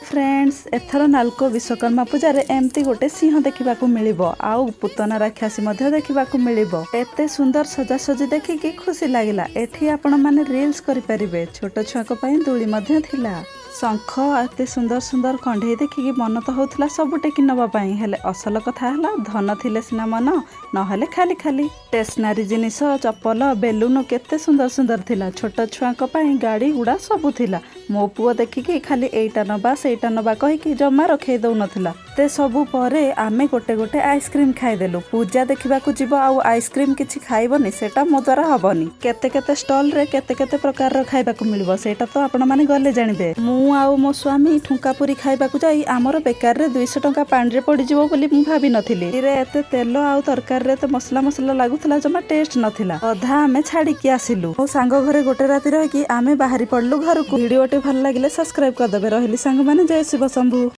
Friends, ଏଥର ନାଲକୋ ବିଶ୍ୱକର୍ମା ପୂଜାରେ ଏମିତି ଗୋଟେ ସିଂହ ଦେଖିବାକୁ ମିଳିବ ଆଉ ପୁତନା ରାକ୍ଷସୀ ମଧ୍ୟ ଦେଖିବାକୁ ମିଳିବ। ଏତେ ସୁନ୍ଦର ସଜାସଜି ଦେଖିକି ଖୁସି ଲାଗିଲା। ଏଠି ଆପଣମାନେ ରିଲ୍ସ କରିପାରିବେ। ଛୋଟ ଛୁଆଙ୍କ ପାଇଁ ଦୋଳି ମଧ୍ୟ ଥିଲା। ଶଙ୍ଖ, ଏତେ ସୁନ୍ଦର ସୁନ୍ଦର କଣ୍ଢେଇ ଦେଖିକି ମନ ତ ହଉଥିଲା ସବୁ ଟେକି ନେବା ପାଇଁ। ହେଲେ ଅସଲ କଥା ହେଲା, ଧନ ଥିଲେ ସିନା ମନ, ନହେଲେ ଖାଲି ଖାଲି। ଷ୍ଟେସନାରୀ ଜିନିଷ, ଚପଲ, ବେଲୁନ କେତେ ସୁନ୍ଦର ସୁନ୍ଦର ଥିଲା। ଛୋଟ ଛୁଆଙ୍କ ପାଇଁ ଗାଡ଼ି ଗୁଡ଼ା ସବୁ ଥିଲା। ମୋ ପୁଅ ଦେଖିକି ଖାଲି ଏଇଟା ନବା, ସେଇଟା ନବା କହିକି ଜମା ରଖେଇ ଦଉନଥିଲା। ଏତେ ସବୁ ପରେ ଆମେ ଗୋଟେ ଗୋଟେ ଆଇସ୍କ୍ରିମ୍ ଖାଇଦେଲୁ। ପୂଜା ଦେଖିବାକୁ ଯିବ ଆଉ ଆଇସ୍କ୍ରିମ୍ କିଛି ଖାଇବନି, ସେଇଟା ମୋ ଦ୍ୱାରା ହବନି। କେତେ କେତେ ଷ୍ଟଲରେ କେତେ କେତେ ପ୍ରକାରର ଖାଇବାକୁ ମିଳିବ, ସେଇଟା ତ ଆପଣମାନେ ଗଲେ ଜାଣିବେ। ମୁଁ ଆଉ ମୋ ସ୍ୱାମୀ ଠୁଙ୍କା ପୁରୀ ଖାଇବାକୁ ଯାଇ ଆମର ବେକାରରେ 200 ଟଙ୍କା ପାଣିରେ ପଡ଼ିଯିବ ବୋଲି ମୁଁ ଭାବିନଥିଲି। ଏରେ ଏତେ ତେଲ ଆଉ ତରକାରୀରେ ଏତେ ମସଲା ମସଲା ଲାଗୁଥିଲା, ଜମା ଟେଷ୍ଟ ନଥିଲା। ଅଧା ଆମେ ଛାଡ଼ିକି ଆସିଲୁ। ମୋ ସାଙ୍ଗ ଘରେ ଗୋଟେ ରାତି ରହିକି ଆମେ ବାହାରି ପଡ଼ିଲୁ ଘରକୁ। ଭିଡ଼ିଓଟି ଭଲ ଲାଗିଲେ ସବସ୍କ୍ରାଇବ କରିଦେବେ। ରହିଲି ସାଙ୍ଗମାନେ, ଜୟ ଶିବ ଶମ୍ଭୁ।